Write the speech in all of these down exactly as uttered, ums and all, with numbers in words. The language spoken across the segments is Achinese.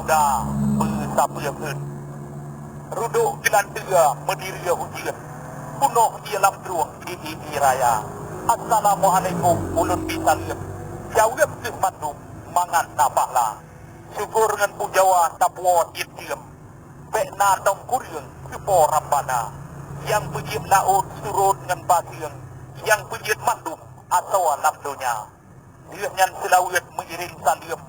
Ka beusapeue kheun. Rudok geulanteue meudiri ujeuen. Peunoh ie lam trueng di, di, di raya. Assalamualaikum ulôn bi saleuem. Jaweueb kheueh mandum mangat na pahala. Syukur ngon pujoe tapuwoe tiep-tiep. Bék na tông kureueng keu Po Rabbana. Nyang peujeuet laôt surot ngon baseueng. Nyang peujeuet mandum asoe lam donya. Lheueh nyan seulaweuet meuiréng saleuem,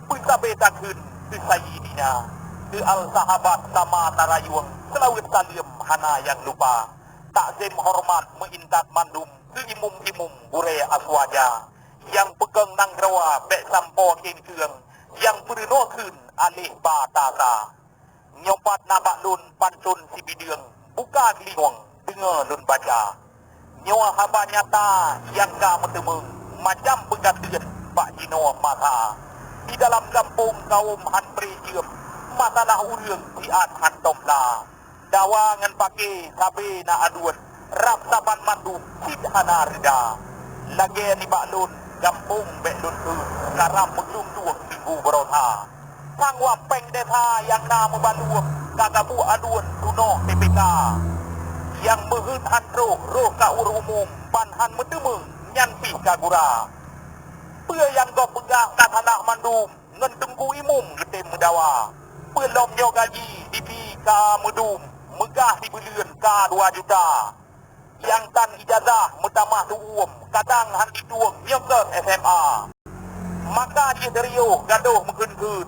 beusabé takheun keu Saidina, keu al sahabat sama tarayueng, seulaweuet saleuem hana nyang lupa. Takzim horeumat meuintat mandum keu imum-imum gurée aswaja, nyang peukong nanggroe bék sampoe kengkeung, nyang peurunoe kheun aléh ba tasa. Nyoe pat na bak lôn pantôn sibideung, buka geulinyueng, deungoe lôn baca. Nyoe haba nyata nyang ka meuteumeung, macam peukateuen bak jinoe masa. Di dalam gampông kawöm han pré jeuem, masalah ureuëng siat hántom la. Dawa ngon paké sabé na aduen, rab saban mandum cit hana reuda. Lagée nibak lôn, gampông bék lôn kheun, karam meulung tueng minggu barosa. Sang wapéng desa nyang na meubaluem ka gabuek aduen tunoh T P K. Nyang meuheuet han troh, roh ka ureuëng umum, ban han meuteumeung nyan pih ka gura. Peue nyang gob peugah ka salah mandum, ngon teungku imum geutem meudawa. Peue lom nyoe gaji dibi ka meudum, meugah sibeuleuen ka dua juta. Nyang tan ijazah meutamah tuuem, kadang han jitueng nyang keu S M A. Maka jih dariôh gadôh meukheun-kheun.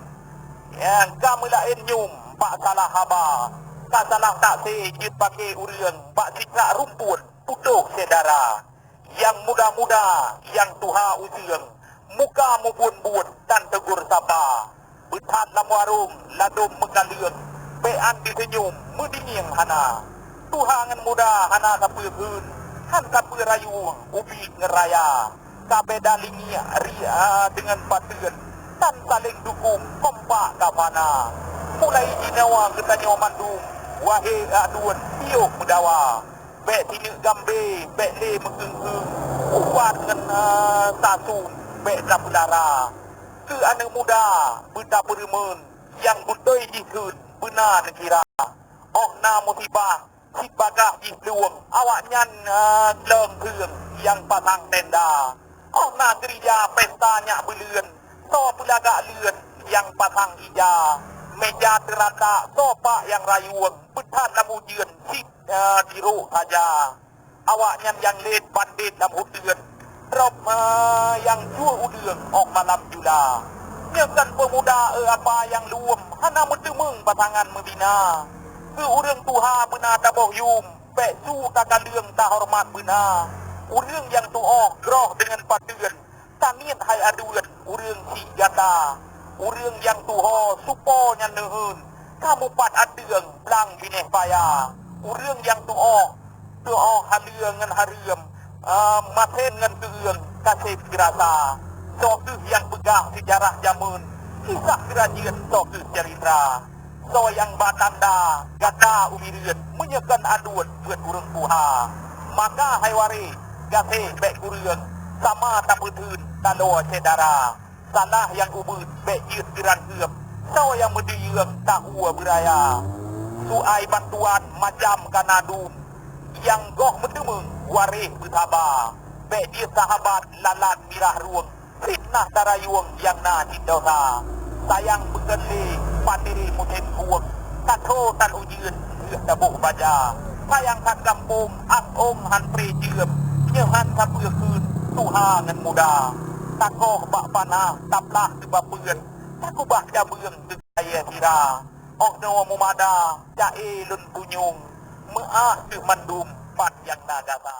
Nyang ka meulaén nyum bak salah haba, ka salah taksé jeuet paké ureuëng bak sikrak rumpun putôh syedara. Nyang muda-muda, nyang tuha useueng, muka mubuet-buet dan teugor sapa. Beuthat lam warong ladôm meukaleueng, bék an diseunyum meudingieng hana. Tuha ngon muda hana sapeue kheun, han sapeue rayeuk ubit ngon raya. Ka beda lingiek ria deungon pateuen, tan saléng dukong kompak ka fana. Mulai jinoe geutanyoe mandum, wahé aduen piôh meudawa. Bék sineuk gambé, bék lé meukeung-keung, ubat ngon, a, sasun, bék tapeulara. Keu aneuëk muda beutapeureumeun, nyang beutôi jih kheun beuna neukira. Óh na musibah, cit bagaih jih lueng, awaknyan, a, glöng keueng nyang pasang tenda. Óh na keurija pesta nyak beuleuen, soe peulagak leuen nyang pasang ija. Meja teuratak, soe pak nyang rayueng, beuthat lam ujeuen cit eh, tirok saja. Awaknyan nyang lét bandét lam uteuen, drob, eh, nyang jue udeueng óh malam jula. Nyoe kan peumuda, eh, apa nyang luem hana meuteumeung pasangan meubina. Keu ureuëng tuha beuna taboh yum, bék su takaleueng tahoreumat beuna. Ureuëng nyang tuoh groh deungon pateuen, taniet hai aduen ureuëng si gata. Ureuëng nyang tuho supo nyan neuheun, ka mupat ateueng blang binéh paya. Ureuëng nyang tuoh, tuoh haleue ngon hareuem, a, masen ngon keueueng kaseb geurasa. Soe kheueh nyang peugah seujarah jameun, kisah keurajeuen soe kheueh caritra. Soe nyang ba tanda gata u bireuen meunyoe kon aduen buet ureuëng tuha. Maka hai waréh, gaséh bék kureueng, sama tapeutheun taloe syedara. Salah nyang ubeuet bék jeuet keuranggeuem, soe nyang meudiyeueng tahue beuraya. Su ai bantuan macam ka na dum, nyang goh meuteumeung waréh beusaba. Bék jeuet sahabat lalat mirah rueng, fitnah tarayueng nyang na cit desya. Sayang beukeuen lé pané musém kueng, ka tho tan ujeuen lheueh taboh baja. Sayang that gampông, ong han pré jeuem, nyoe han sapeue kheun tuha ngon muda. Takoh bak panah, taplah keu bapeuen, takubah cabeueng keu kayée sira. Óh noe mumada, ca-e lôn punyueng, meuáh kheueh mandum pat nyang na gata.